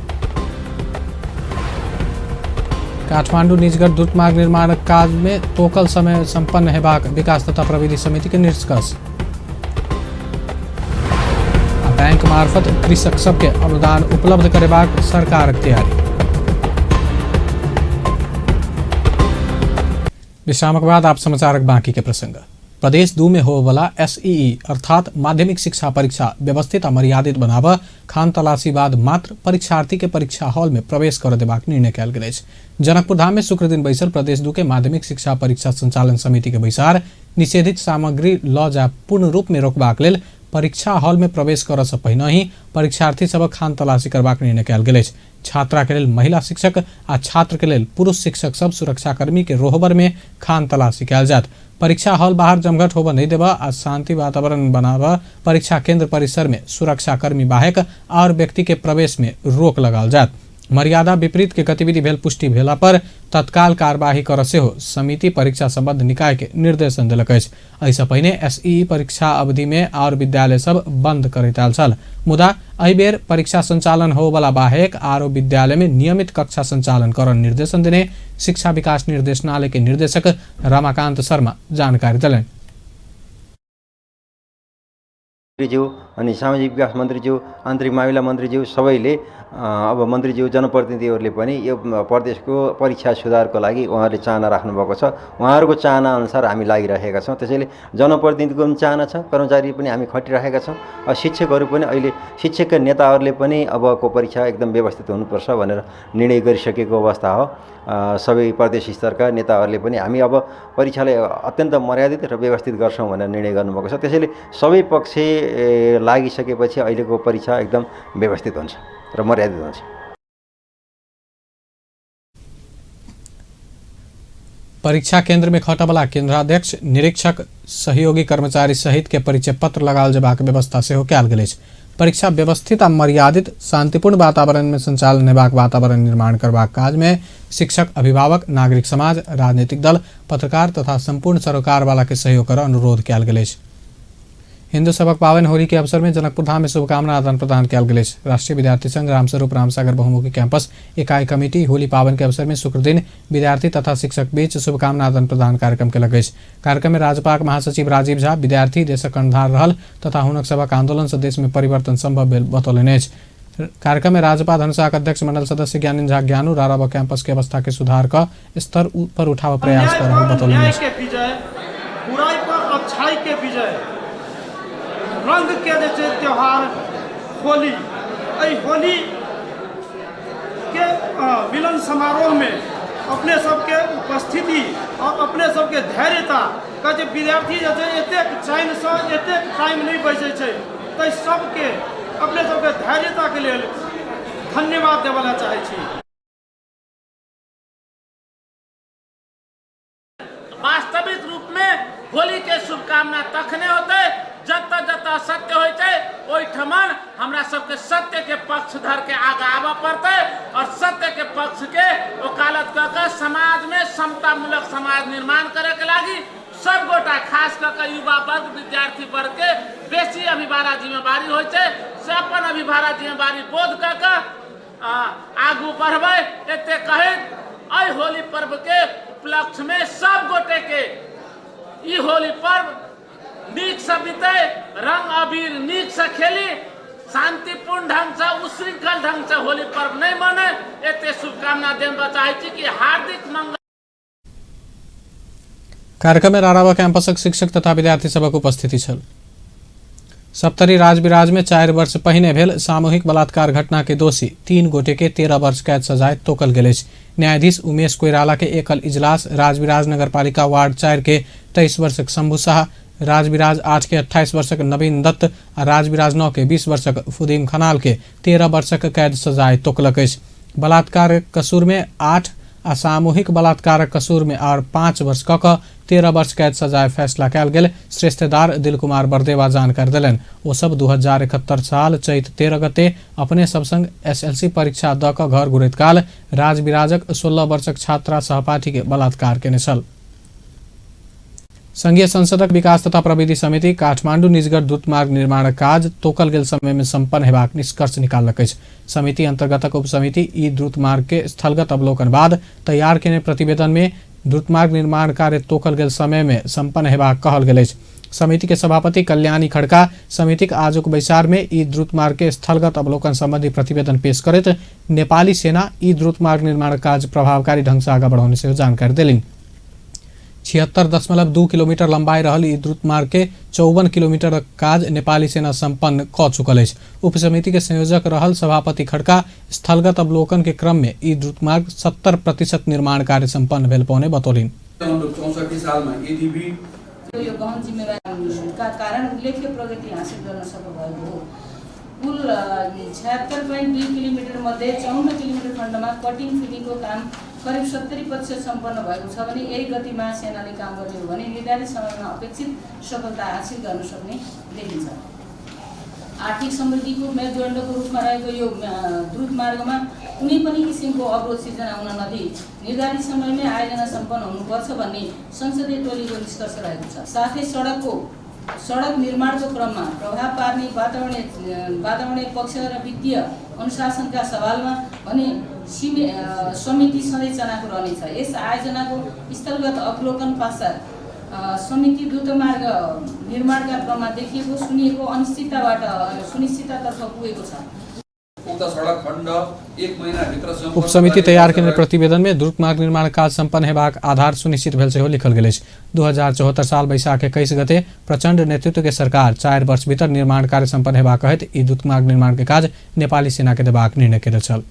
काठमांडू निजगढ़ द्रुत मार्ग निर्माण काज में तोकल समय संपन्न हेबाक विकास तथा प्रविधि समिति के निष्कर्ष। बैंक मार्फत कृषक सबके अनुदान उपलब्ध करेबाक सरकारक तैयारी। विश्रामक बाद आप समाचारक बाकी के प्रसंग। प्रदेश 2 में होबयवला एसईई अर्थात माध्यमिक शिक्षा परीक्षा व्यवस्थित आ मर्यादित बनाबऽ खान तलाशी बाद मात्र परीक्षार्थी के परीक्षा हॉल में प्रवेश कर देबाक निर्णय कयल गेल अछि। जनकपुर धाम में शुक्रदिन बैसल प्रदेश 2 के माध्यमिक शिक्षा परीक्षा संचालन समिति के बैसार निषेधित सामग्री लऽ जाय पूर्ण रूप में रोकबाक लेल परीक्षा हॉल में प्रवेश करऽ सँ पहिने ही परीक्षार्थी सभक खान तलाशी करबाक निर्णय कयल गेल अछि। छात्रा के लेल महिला शिक्षक आ छात्र के लेल पुरुष शिक्षक सब सुरक्षाकर्मी के रोहबर में खान तलाशी कयल जायत। परीक्षा हॉल बाहर जमघट होबऽ नहीं देबऽ आ शांति वातावरण बनाबऽ परीक्षा केंद्र परिसर में सुरक्षाकर्मी बाहेक और व्यक्ति के प्रवेश में रोक लगाओल जायत। मर्यादा विपरीत के गतिविधि भेल पुष्टि भेला पर तत्काल कार्यवाही करऽ सेहो समिति परीक्षा संबद्ध निकाय के निर्देशन देलक अछि। एहिसँ पहिने एसईई परीक्षा अवधि में और विद्यालय सब बंद करैत आयल छल, मुदा एहि बेर परीक्षा संचालन होबयवला बाहेक आरो विद्यालय में नियमित कक्षा संचालन करऽ निर्देशन देने शिक्षा विकास निर्देशनालय के निर्देशक रमाकांत शर्मा जानकारी देलनि।
मन्त्रीज्यू अनि सामाजिक विकास मन्त्रीज्यू, आन्तरिक मामिला मन्त्रीज्यू सबैले अब मन्त्रीज्यू जनप्रतिनिधिहरूले पनि यो प्रदेशको परीक्षा सुधारको लागि उहाँहरूले चाहना राख्नुभएको छ। उहाँहरूको चाहना अनुसार हामी लागिरहेका छौँ। त्यसैले जनप्रतिनिधिको पनि चाहना छ, कर्मचारी पनि हामी खटिरहेका छौँ। शिक्षकहरू पनि अहिले शिक्षकका नेताहरूले पनि अबको परीक्षा एकदम व्यवस्थित हुनुपर्छ भनेर निर्णय गरिसकेको अवस्था हो। सबै प्रदेश स्तरका नेताहरूले पनि हामी अब परीक्षालाई अत्यन्त मर्यादित र व्यवस्थित गर्छौँ भनेर निर्णय गर्नुभएको छ। त्यसैले सबै पक्ष लागिसकेपछि अहिलेको परीक्षा एकदम व्यवस्थित हुन्छ र मर्यादित हुन्छ।
परीक्षा केंद्र में खटबला केंद्राध्यक्ष, निरीक्षक, सहयोगी कर्मचारी सहित के परिचय पत्र लगाओल जेबाक व्यवस्था सेहो कयल गेल अछि। परीक्षा व्यवस्थित आ मर्यादित शांतिपूर्ण वातावरण में संचालन हेबाक वातावरण निर्माण करबाक काज में शिक्षक, अभिभावक, नागरिक समाज, राजनीतिक दल, पत्रकार तथा संपूर्ण सरोकारवाला के सहयोग कर अनुरोध कयल गेल अछि। हिंदू सभक पावन होली के अवसर में जनकपुर धाम में शुभकामना आदान प्रदान कयल गेल अछि। राष्ट्रीय विद्यार्थी संघ रामस्वरूप रामसागर बहुमुखी कैंपस इकाई कमिटी होली पावन के अवसर में शुक्रदिन विद्यार्थी तथा शिक्षक बीच शुभकामना आदान प्रदान कार्यक्रम केलक अछि। कार्यक्रम में राजपाक महासचिव राजीव झा विद्यार्थी देशक कर्णधार रहल तथा हुनक सभक आंदोलन से देश में परिवर्तन संभव भेल बतौलनि अछि। कार्यक्रम में राजपा धनुषाक अध्यक्ष मंडल सदस्य ज्ञानिन झा ज्ञानू राराबा कैंपस के अवस्था के सुधार क स्तर ऊपर उठाव प्रयास कर रहल बतौलनि अछि।
बुराई पर अच्छाई के विजय, रंग के जे छै त्योहार होली, एहि होली के मिलन समारोह में अपने सबके उपस्थिति और अपने सबके धैर्यता का जे विद्यार्थी जे छै एतेक चैनसँ एतेक टाइम नहि बैसै छै, ताहि सबके अपने सबके धैर्यताके लेल धन्यवाद देबऽ लए चाहै छी।
वास्तविक रूप में होली के शुभकामना तखने होते जतऽ जतऽ सत्य होइ छै ओहिठमन हमरा सबके सत्य के पक्षधर के आगा आबऽ पड़तै और सत्य के पक्ष के वकालत कऽ के समाज में समतामूलक समाज निर्माण करे के लागी सब गोटा खास कऽ के युवा वर्ग विद्यार्थी वर्ग के बेसी अभिभारा जिम्मेवारी होइ छै से अपन अभिभारा जिम्मेवारी बोध कऽ के आगू बढ़बै। एते कहैत एहि होली पर्व के उपलक्ष्य में सब गोटे के ई होली पर्व नीक से बीते, रंग अबीर नीक से खेली, शांतिपूर्ण ढंग से उश्रृंखल ढंग से होली पर्व नहीं मने, एते शुभकामना देबऽ चाहै छी कि हार्दिक मंगल।
कार्यक्रम में राराबा कैंपसक शिक्षक तथा विद्यार्थी सभक उपस्थिति छल। सप्तरी राजविराज में 4 वर्ष पहिने भेल सामूहिक बलात्कार घटना के दोषी 3 गोटे के 13 वर्ष कैद सजाय तोकल गेल अछि। न्यायाधीश उमेश कोइराला के एकल इजलास राजविराज नगरपालिका वार्ड 4 के 23 वर्षक शंभू शाह, राजविराज 8 के 28 वर्षक नवीन दत्त आ राजविराज 9 के 20 वर्षक फुदीम खनाल के 13 वर्षक कैद सजाय तोकलक अछि। बलात्कार कसूर में 8 आ सामूहिक बलात्कारक कसूर में और 5 वर्ष क 13 वर्ष कैद सजाय फैसला कयल गेल श्रेष्ठदार दिलकुमार बरदेवा जानकारी देलनि। ओ सब 2071 साल चैत 13 गते अपने सब संग एसएलसी परीक्षा द कऽ घर घुरैत काल राजविराजक 16 वर्षक छात्रा सहपाठी के बलात्कार केने छल। संघीय संसदक विकास तथा प्रविधि समिति काठमांडू निजगढ़ द्रुतमार्ग निर्माण काज तोकल गेल समय में संपन्न हेबाक निष्कर्ष निकाललक अछि। समिति अंतर्गतक उपसमिति ई द्रुतमार्ग के स्थलगत अवलोकन बाद तैयार केने प्रतिवेदन में द्रुतमार्ग निर्माण कार्य तोकल गेल समय में संपन्न हेबाक कहल गेल अछि। समिति के सभापति कल्याणी खड़का समितिक आजुक बैसार में ई द्रुतमार्ग के स्थलगत अवलोकन संबंधी प्रतिवेदन पेश करैत नेपाली सेना ई द्रुतमार्ग निर्माण काज प्रभावकारी ढंग से आगा बढ़ौने सेहो जानकारी देलनि। 76.2 किलोमीटर लंबाई रहल ई द्रुतमार्ग के 54 किलोमीटर काज नेपाली सेना संपन्न क चुकल अछि। उपसमिति के संयोजक रहल सभापति खड़का स्थलगत अवलोकन के क्रम में ई द्रुतमार्ग 70% निर्माण कार्य संपन्न भेल पौने बतौलनि।
64 सालमा एडिबी
यो गहन जिम्मेवारीका कारण उल्लेख्य प्रगति हासिल गर्न सफल भएको हो। कुल 76.2 किलोमिटर मध्ये 54 किलोमिटर खण्डमा कटिङ फिटिङको काम करिब 70% सम्पन्न भएको छ भने यही गतिमा सेनाले काम गर्ने हो भने निर्धारित समयमा अपेक्षित सफलता हासिल गर्न सक्ने देखिन्छ। आर्थिक समृद्धिको मेरुदण्डको रूपमा रहेको यो द्रुत मार्गमा कुनै पनि किसिमको अवरोध सिर्जना हुन नदिई निर्धारित समयमै आयोजना सम्पन्न हुनुपर्छ भन्ने संसदीय टोलीको निष्कर्ष रहेको छ। साथै सडक निर्माणको क्रममा प्रभाव पार्ने वातावरणीय पक्ष र वित्तीय अनुशासनका सवालमा भने समिति सधैँ चनाखो रहनेछ। यस आयोजनाको स्थलगत अवलोकन पश्चात समिति द्रुतमार्ग निर्माणका क्रममा देखिएको सुनिएको अनिश्चितताबाट सुनिश्चिततातर्फ पुगेको छ।
उक्त सडक खण्ड एक महिनाभित्र
उपसमिति तैयार केने प्रतिवेदन में द्रुतमार्ग निर्माण काज संपन्न हेबाक आधार सुनिश्चित भेल सेहो लिखल गेल अछि। 2074 साल वैशाख 21 गते प्रचण्ड नेतृत्व के सरकार 4 वर्ष भीतर निर्माण कार्य संपन्न हेबाक कहैत ई द्रुतमार्ग निर्माण के काज नेपाली सेना के देबाक निर्णय केने छल।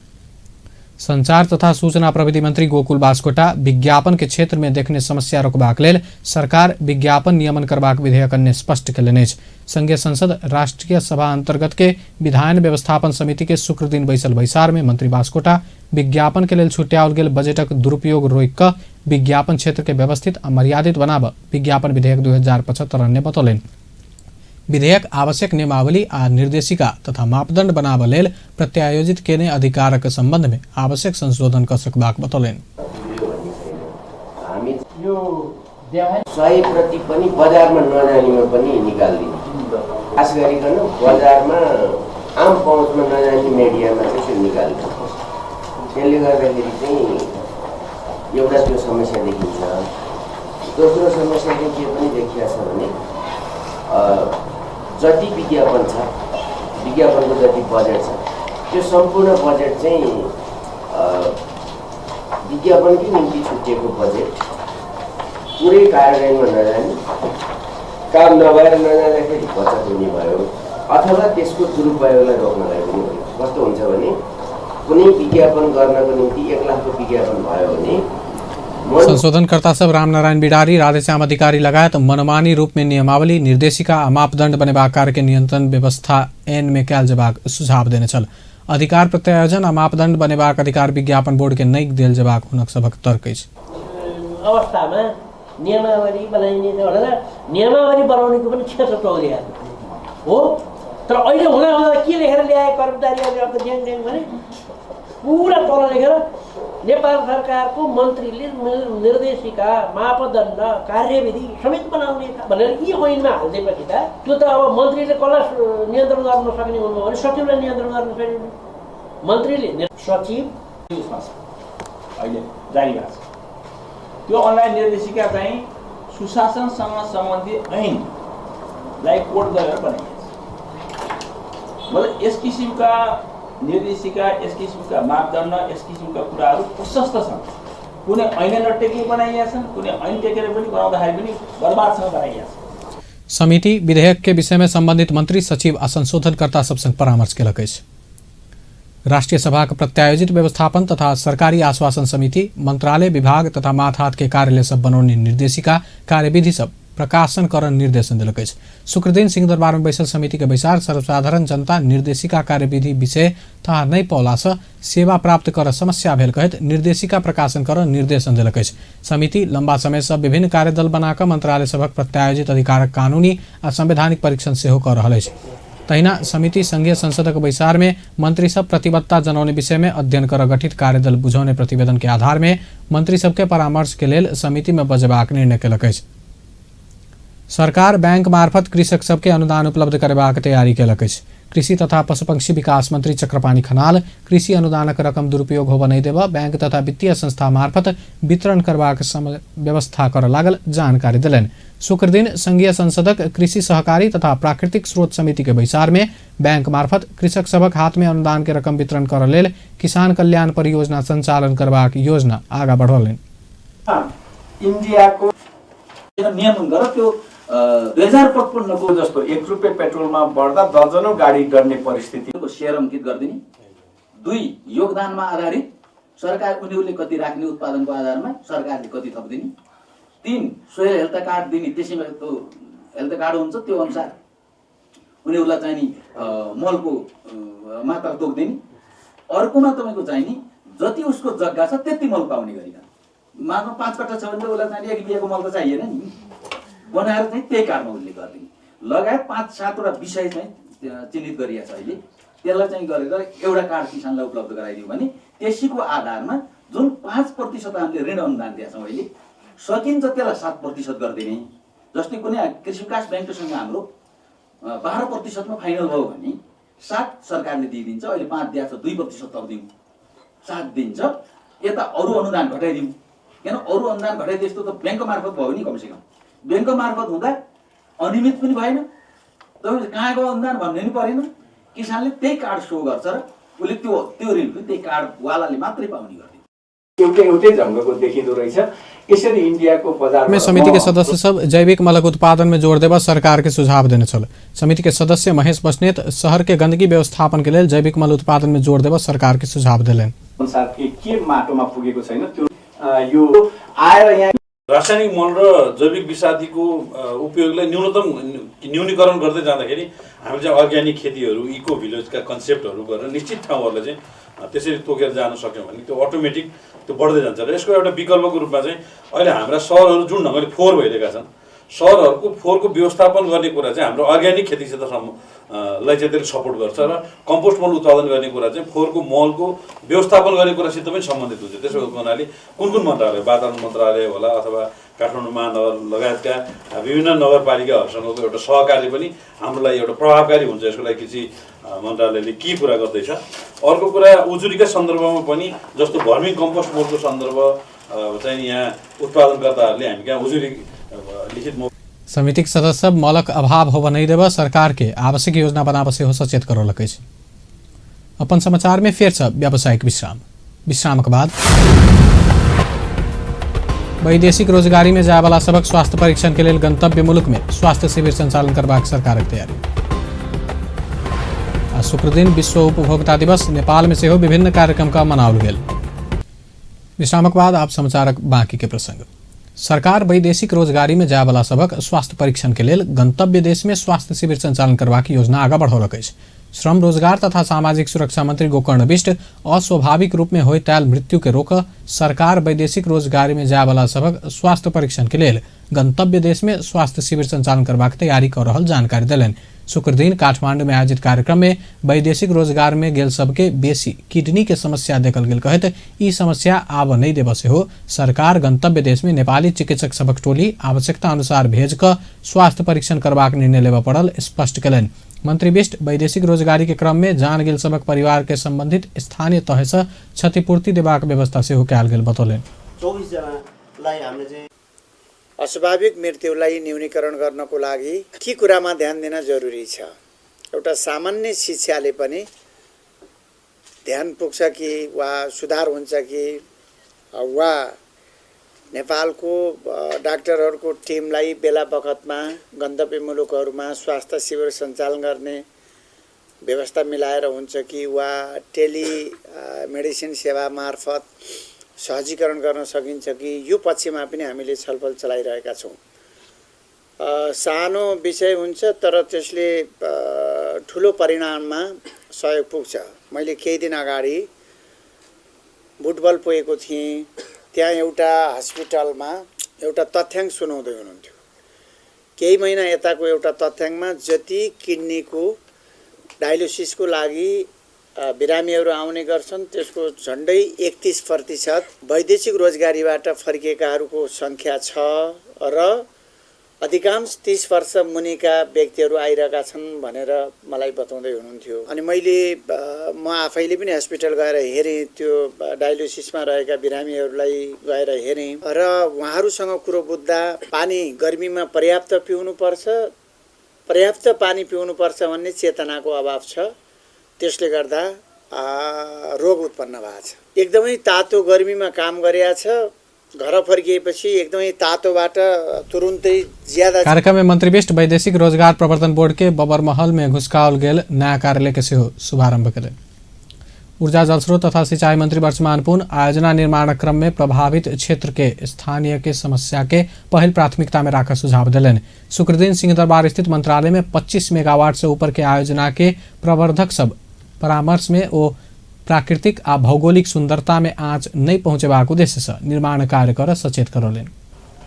संचार तथा सूचना प्रविधि मंत्री गोकुल बास्कोटा विज्ञापन के क्षेत्र में देखने समस्या रोकबाक लेल सरकार विज्ञापन नियमन करबाक विधेयक अन्य स्पष्ट केलनि अछि। संघीय संसद राष्ट्रीय सभा अंतर्गत के विधायन व्यवस्थापन समिति के शुक्र दिन बैसल बैसार में मंत्री बास्कोटा विज्ञापन के लेल छुट्याओल गेल बजटक दुरुपयोग रोकि कऽ विज्ञापन क्षेत्र के व्यवस्थित आ मर्यादित बनाबऽ विज्ञापन विधेयक 2075 अन्य बतौलनि। विधेयक आवश्यक नियमावली आ निर्देशिका तथा मापदंड बनाबऽ लेल प्रत्यायोजित केने अधिकारक संबंध में आवश्यक संशोधन क सकबाक बतौलनि।
हामी यो 100% पनि बजारमा नजानेमा पनि निकाल्दिने, खास गरिकन बजारमा आम पहुँचमा नजाने मिडियामा चाहिँ त्यो निकाल्छ। त्यसले गर्दाखेरि चाहिँ एउटा त्यो समस्या देखिन्छ। दोस्रो समस्या चाहिँ के पनि देखिया छ भने जति विज्ञापन छ, विज्ञापनको जति बजेट छ, त्यो सम्पूर्ण बजेट चाहिँ विज्ञापनकै निम्ति छुटिएको बजेट पुरै कार्यान्वयनमा नजाने, काम नभएर नजाँदाखेरि बचत हुने भयो अथवा त्यसको दुरुपयोगलाई रोक्नलाई पनि भयो। कस्तो हुन्छ भने कुनै विज्ञापन गर्नको निम्ति 1 लाखको विज्ञापन भयो भने
संशोधनकर्ता सब रामनारायण बिडारी, राधेश्याम अधिकारी लगायत मनमानी रूप में नियमावली, निर्देशिका आ मापदंड बनेबाक कार्य के नियंत्रण व्यवस्था एन में कयल जेबाक सुझाव देने छल। अधिकार प्रत्यायोजन आ मापदंड बनेबाक अधिकार विज्ञापन बोर्ड के नहि देल जेबाक हुनक सभक तर्क अछि।
अवस्थामा नियमावली बनाइने भनेर नियमावली बनाउनेको पनि क्षेत्र तौलिएको हो, तर अहिले हुँदा हुँदा के लेखेर ल्याए कर्मचारीहरूले अब ड्याङ ड्याङ भने पुरा तल लेखेर नेपाल सरकारको मन्त्रीले निर्देशिका, मापदण्ड, कार्यविधि समेत बनाउने भनेर यी ऐनमा हालिदिएपछि त त्यो त अब मन्त्रीले कसलाई नियन्त्रण गर्न सक्ने हुनुभयो भने सचिवलाई नियन्त्रण गर्न सक्ने मन्त्रीले
सचिव उसमा छ अहिले जारी भएको छ। त्यो अनलाइन निर्देशिका चाहिँ सुशासनसँग सम्बन्धित ऐनलाई कोड गरेर बनाइएको छ। मतलब यस किसिमका निर्देशिका, यस किसिमका मापदण्ड, यस किसिमका कुराहरू प्रशस्त छन्। कुनै ऐन नटेकी बनाइएका छन्, कुनै ऐन टेकेर पनि बनाउँदाखेरि पनि बर्बादसँग बनाइएका छन्।
समिति विधेयक के विषय में संबंधित मंत्री, सचिव आ संशोधनकर्ता सबसँग परामर्श केलक अछि। राष्ट्रीय सभाक प्रत्यायोजित व्यवस्थापन तथा सरकारी आश्वासन समिति मंत्रालय, विभाग तथा माथात के कार्यालय सब बनौने निर्देशिका कार्यविधि सब प्रकाशन कर निर्देशन देलक अछि। शुक्रदिन सिंहदरबार में बैसल समिति के बैसार सर्वसाधारण जनता निर्देशिका कार्यविधि विषय थाहा नहि पौला से सेवा प्राप्त कर समस्या भेल कहैत निर्देशिका प्रकाशन कर निर्देशन देलक अछि। समिति लंबा समय से विभिन्न कार्यदल बनाकर मंत्रालय सभक प्रत्यायोजित अधिकारक कानूनी आ संवैधानिक परीक्षण सेहो कर रहल अछि। तहिना समिति संघीय संसदक बैसार में मंत्री सब प्रतिबद्धता जनौने विषय में अध्ययन कर गठित कार्यदल बुझौने प्रतिवेदन के आधार में मंत्री सबके परामर्श के लेल समिति में बजेबाक निर्णय केलक अछि। सरकार बैंक मार्फत कृषक सबके अनुदान उपलब्ध करेबाक तैयारी केलक अछि। कृषि तथा पशुपक्षी विकास मंत्री चक्रपाणि खनाल कृषि अनुदानक रकम दुरुपयोग होबय नहि देबऽ बैंक तथा वित्तीय संस्था मार्फत वितरण करबाक व्यवस्था करऽ लागल जानकारी देलनि। शुक्रदिन संघीय संसदक कृषि सहकारी तथा प्राकृतिक स्रोत समिति के बैसार में बैंक मार्फत कृषक सभक हाथ में अनुदान के रकम वितरण करऽ लेल किसान कल्याण परियोजना संचालन करबाक योजना आगा बढ़ौलनि।
इन्डियाको
नियमन गर त्यो 2055 को
जस्तो 1 रुपैयाँ पेट्रोलमा बढ्दा दर्जनौं गाडी डढ्ने परिस्थिति
सेयर अङ्कित गरिदिने। 2 योगदानमा आधारित सरकार उनीहरूले कति राख्ने उत्पादनको आधारमा सरकारले कति थपिदिने। 3 सोयल हेल्थ कार्ड दिने, त्यसैमा त्यो हेल्थ कार्ड हुन्छ त्यो अनुसार उनीहरूलाई चाहिँ नि मलको मात्रा तोकिदिने। अर्कोमा तपाईँको चाहिँ नि जति उसको जग्गा छ त्यति मल पाउने गरिकन, मात्र 5 कट्ठा छ भने त उसलाई चाहिँ 1 बिघाको मल त चाहिएन नि, बनाएर चाहिँ त्यही कार्डमा उल्लेख गरिदिने। लगायत 5-7 वटा विषय चाहिँ चिन्हित गरिएको छ अहिले। त्यसलाई चाहिँ गरेर एउटा कार्ड किसानलाई उपलब्ध गराइदियो भने त्यसैको आधारमा जुन 5% हामीले ऋण अनुदान दिएका छौँ अहिले, सकिन्छ त्यसलाई 7% गरिदिने। जस्तै कुनै कृषि विकास ब्याङ्कसँग हाम्रो 12%मा फाइनल भयो भने 7 सरकारले दिइदिन्छ, अहिले 5 दिएको छ, 2% थपिदिउँ, 7 दिन्छ, यता अरू अनुदान घटाइदिउँ। किन अरू अनुदान घटाइदिए यस्तो त ब्याङ्क मार्फत भयो नि, कमसेकम ब्याङ्क मार्फत हुँदा अनियमित पनि भएन, तपाईँ कहाँ गयो अनुदान भन्ने पनि परेन, किसानले त्यही कार्ड सो गर्छ र उसले त्यो त्यो ऋण पनि त्यही कार्डवालाले मात्रै पाउने गरिदिन्छ।
एउटै एउटै ढङ्गको देखिँदो रहेछ। यसरी इन्डियाको बजार
में समिति के सदस्य सब जैविक मलक उत्पादन में जोर देवा सरकार के सुझाव देने छल। समिति के सदस्य महेश बस्नेत शहर के गंदगी व्यवस्थापन के लेल जैविक मल उत्पादन में जोर देवा सरकार के सुझाव देलनि।
के माटोमा पुगेको छैन त्यो यो आएर यहाँ
रासायनिक मल र जैविक विषादीको उपयोगलाई न्यूनतम न्यूनीकरण गर्दै जाँदाखेरि हामी चाहिँ अर्ग्यानिक खेतीहरू, इको भिलेजका कन्सेप्टहरू गरेर निश्चित ठाउँहरूलाई चाहिँ त्यसरी तोकेर जान सक्यौँ भने त्यो अटोमेटिक त्यो बढ्दै जान्छ। र यसको एउटा विकल्पको रूपमा चाहिँ अहिले हाम्रा सहरहरू जुन ढङ्गले फोहोर भइरहेका छन्, सहरहरूको फोहोरको व्यवस्थापन गर्ने कुरा चाहिँ हाम्रो अर्ग्यानिक खेतीसित लाई चाहिँ त्यसले सपोर्ट गर्छ र कम्पोस्ट मल उत्पादन गर्ने कुरा चाहिँ फोहोरको मलको व्यवस्थापन गर्ने कुरासित पनि सम्बन्धित हुन्छ। त्यसो भएको हुनाले कुन कुन मन्त्रालय, वातावरण मन्त्रालय होला अथवा काठमाडौँ महानगर लगायतका विभिन्न नगरपालिकाहरूसँगको एउटा सहकार्य पनि हाम्रो लागि एउटा प्रभावकारी हुन्छ। यसको लागि कृषि मन्त्रालयले के कुरा गर्दैछ। अर्को कुरा उजुरीका सन्दर्भमा पनि जस्तो भर्मी कम्पोस्ट मलको सन्दर्भ चाहिँ यहाँ उत्पादनकर्ताहरूले हामी कहाँ उजुरी लिखित
समितिक सदस्य मलक अभाव होबय नहि देबऽ सरकार के आवश्यक योजना बनाबऽ सेहो सचेत करौलक अछि। अपन समाचार में फेर से व्यावसायिक विश्राम। विश्रामक बाद वैदेशिक रोजगारी में जायवाला सबक स्वास्थ्य परीक्षण के लेल गंतव्य मुल्क में स्वास्थ्य शिविर संचालन करबाक सरकारक तैयारी। आ शुक्रदिन विश्व उपभोक्ता दिवस नेपाल में सेहो विभिन्न कार्यक्रम का मनाओल गेल। विश्रामक बाद आप समाचारक बाकी के प्रसंग। सरकार वैदेशिक रोजगारी में जायवाला सबक स्वास्थ्य परीक्षण के लेल गंतव्य देश में स्वास्थ्य शिविर संचालन करबाक योजना आगा बढ़ौलक अछि। श्रम रोजगार तथा सामाजिक सुरक्षा मंत्री गोकर्ण विष्ट अस्वाभाविक रूप में होइत आयल मृत्यु के रोक सरकार वैदेशिक रोजगारी में जायवाला सबक स्वास्थ्य परीक्षण के लेल गंतव्य देश में स्वास्थ्य शिविर संचालन करबाक तैयारी कर रहल जानकारी देलनि। शुक्रदिन काठमांडू में आयोजित कार्यक्रम में वैदेशिक रोजगार में गेल सबके बेसी किडनी के समस्या देखल गेल कहैत ई समस्या आब नहि देबऽ सेहो सरकार गंतव्य देश में नेपाली चिकित्सक सबक टोली आवश्यकता अनुसार भेज कऽ स्वास्थ्य परीक्षण करबाक निर्णय लेबऽ पड़ल स्पष्ट कयलनि। मंत्री विष्ट वैदेशिक रोजगारी के क्रम में जान गेल सबक परिवार के संबंधित स्थानीय तह से क्षतिपूर्ति देबाक व्यवस्था सेहो कयल गेल बतौलनि।
24 जनालाई हामीले चाहिँ
अस्वाभाविक मृत्युलाई न्यूनीकरण गर्नको लागि के कुरामा ध्यान दिन जरुरी छ। एउटा सामान्य शिक्षाले पनि ध्यान पुग्छ कि वा सुधार हुन्छ कि वा नेपालको डाक्टरहरूको टिमलाई बेला बखतमा गन्तव्य मुलुकहरूमा स्वास्थ्य शिविर सञ्चालन गर्ने व्यवस्था मिलाएर हुन्छ कि वा टेली मेडिसिन सेवा मार्फत सहजीकरण गर्न सकिन्छ कि, यो पक्षमा पनि हामीले छलफल चलाइरहेका छौँ। सानो विषय हुन्छ तर त्यसले ठुलो परिणाममा सहयोग पुग्छ। मैले केही दिन अगाडि बुटबल पुगेको थिएँ, त्यहाँ एउटा हस्पिटलमा एउटा तथ्याङ्क सुनाउँदै हुनुहुन्थ्यो। केही महिना यताको एउटा तथ्याङ्कमा जति किडनीको डायलिसिसको लागि बिरामीहरू आउने गर्छन् त्यसको झन्डै 31% वैदेशिक रोजगारीबाट फर्किएकाहरूको सङ्ख्या छ र अधिकांश 30 वर्ष मुनिका व्यक्तिहरू आइरहेका छन् भनेर मलाई बताउँदै हुनुहुन्थ्यो। अनि मैले म आफैले पनि हस्पिटल गएर हेरेँ, त्यो डायलिसिसमा रहेका बिरामीहरूलाई गएर हेरेँ र उहाँहरूसँग कुरो बुझ्दा पानी गर्मीमा पर्याप्त पिउनुपर्छ, पर्याप्त पानी पिउनुपर्छ भन्ने चेतनाको अभाव छ। त्यसले गर्दा रोग उत्पन्न भएको छ। एकदमै तातो गर्मीमा काम गरेका छ, घर फर्किएपछि एकदमै तातोबाट तुरुन्तै ज्यादा।
कार्यक्रम में मंत्री विष्ट वैदेशिक रोजगार प्रवर्तन बोर्ड के बबरमहल में घुसकाओल गेल नया कार्यालय के सेहो शुभारंभ कयलनि। ऊर्जा जलस्रोत तथा सिंचाई मंत्री वर्षमान पुन आयोजना निर्माण क्रम में प्रभावित क्षेत्र के स्थानीय के समस्या के पहिल प्राथमिकता में राखऽ सुझाव देलनि। शुक्रदिन सिंहदरबार स्थित मंत्रालय में 25 मेगावाट से ऊपर के आयोजना के प्रवर्धक सब परामर्श में ओ प्राकृतिक आ भौगोलिक सुंदरता में आँच नहीं पहुँचेबाक उद्देश्य से निर्माण कार्य कर सचेत करौलनि।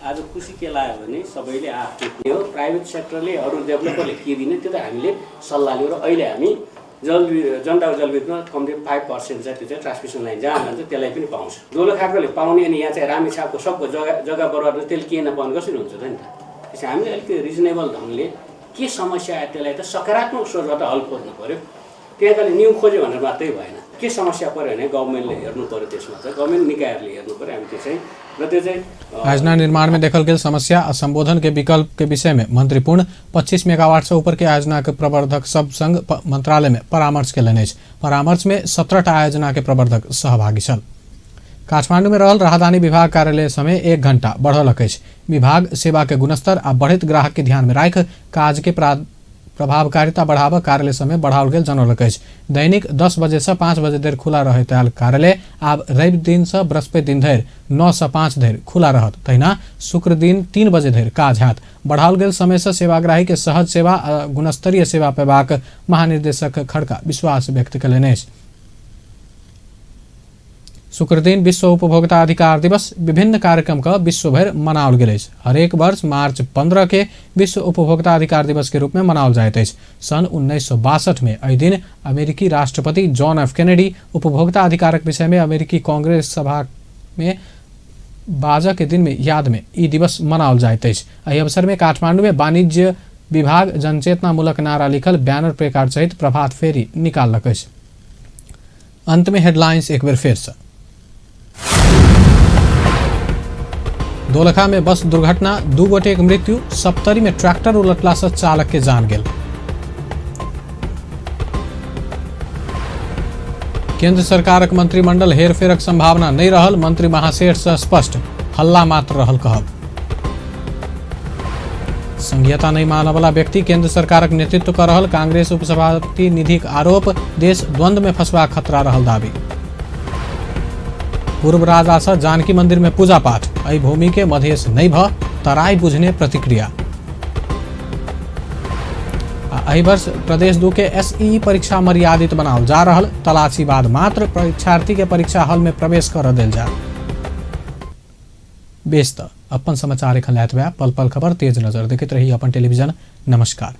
आज खुसी के लाग्यो भने सबैले आफ्नो प्राइभेट सेक्टरले अरू डेभलपरले के दिने त्यो त हामीले सल्लाह लियो र अहिले हामी जनताको जलविद्युतमा कम्ती 5% चाहिँ त्यो चाहिँ ट्रान्समिसन लाइन जहाँ जान्छ त्यसलाई पनि पाउँछ। दोलखाकोले पाउने अनि यहाँ चाहिँ रामेछापको सबको जग्गा जग्गा बर्बाद हुन्छ, त्यसले के नपाउने कसरी हुन्छ त नि त। त्यसै हामीले अलिकति रिजनेबल ढङ्गले के समस्या आयो त्यसलाई त सकारात्मक सोचबाट हल खोज्नु पऱ्यो। त्यहाँकाले न्यु खोज्यो भनेर मात्रै भएन, के समस्या पऱ्यो भने गभर्मेन्टले हेर्नु पऱ्यो, त्यसमा चाहिँ गभर्मेन्ट निकायहरूले हेर्नु पऱ्यो। हामी त्यो चाहिँ र त्यो चाहिँ
आयोजना निर्माण में देखल गेल समस्या आ संबोधन के विकल्प के विषय में मंत्री पूर्ण 25 मेगावाट से ऊपर के आयोजना के प्रवर्धक सब संग मंत्रालय में परामर्श केलनि अछि। परामर्श में 17टा आयोजना के प्रवर्धक सहभागी छल। काठमांडू में रहल राहदानी विभाग कार्यालय समय 1 घंटा बढ़ौलक अछि। विभाग सेवा के गुणस्तर आ बढ़ैत ग्राहक के ध्यान में राखि काज के प्रभावकारिता बढ़ाबऽ कार्यालय समय बढ़ाओल गेल जनौलक अछि। दैनिक 10 बजे से 5 बजे धरि खुला रहैत आयल कार्यालय आब रवि दिन से बृहस्पति दिन धरि 9 से 5 धरि खुला रहत। तहिना शुक्र दिन 3 बजे धरि काज हैत। बढ़ाओल गेल समय से सेवाग्राही के सहज सेवा आ गुणस्तरीय सेवा पेबाक महानिर्देशक खड़का विश्वास व्यक्त कयलनि अछि। शुक्रदिन विश्व उपभोक्ता अधिकार दिवस विभिन्न कार्यक्रम का विश्वभरि मनाओल गेल अछि। हरेक वर्ष मार्च 15 के विश्व उपभोक्ता अधिकार दिवस के रूप में मनाओल जाइत अछि। सन 1962 में एहि दिन अमेरिकी राष्ट्रपति जॉन एफ कैनेडी उपभोक्ता अधिकारक विषय में अमेरिकी कांग्रेस सभा में बाजऽ के दिन में याद में ई दिवस मनाओल जाइत अछि। एहि अवसर में काठमांडू में वाणिज्य विभाग जनचेतनामूलक नारा लिखल बैनर प्लेकार्ड सहित प्रभात फेरी निकाललक अछि। अंत में हेडलाइंस एक बेर फेर से। दोलखा में बस दुर्घटना, 2 गोटे के मृत्यु, सप्तरी में ट्रैक्टर उलटला से चालक के जान गेल। केंद्र सरकारक मंत्रिमंडल हेरफेरक संभावना नहीं रहल, मंत्री महासेठ से स्पष्ट, हल्ला मात्र रहल कहब। संघीयता नहीं मानवला व्यक्ति केंद्र सरकारक नेतृत्व कर रहल कांग्रेस उपसभापति निधिक आरोप, देश द्वंद्व में फंसबाक खतरा रहल दावी। पूर्व राजा से जानकी मंदिर में पूजा पाठ, एहि भूमि के मधेश नहीं भ तराई बुझने प्रतिक्रिया। एहि वर्ष प्रदेश 2 के एसईई परीक्षा मर्यादित बनाओल जा रहल, तलाशी बाद मात्र परीक्षार्थी के परीक्षा हॉल में प्रवेश कर देल जा। बेस त अपन समाचार एखन एतबे। पल पल खबर तेज नजर देखैत रही अपन टेलीविजन। नमस्कार।